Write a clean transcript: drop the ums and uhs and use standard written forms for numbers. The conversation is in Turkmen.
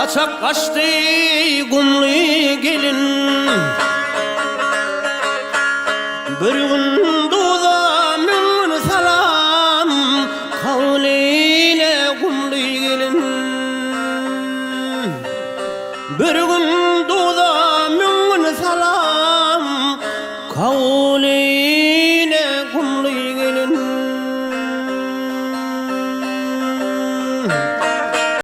Gaçak gaçdy gumly gelin. Bir gün duza müň gün salam, Kabul eýle gumly gelin. Bir gün.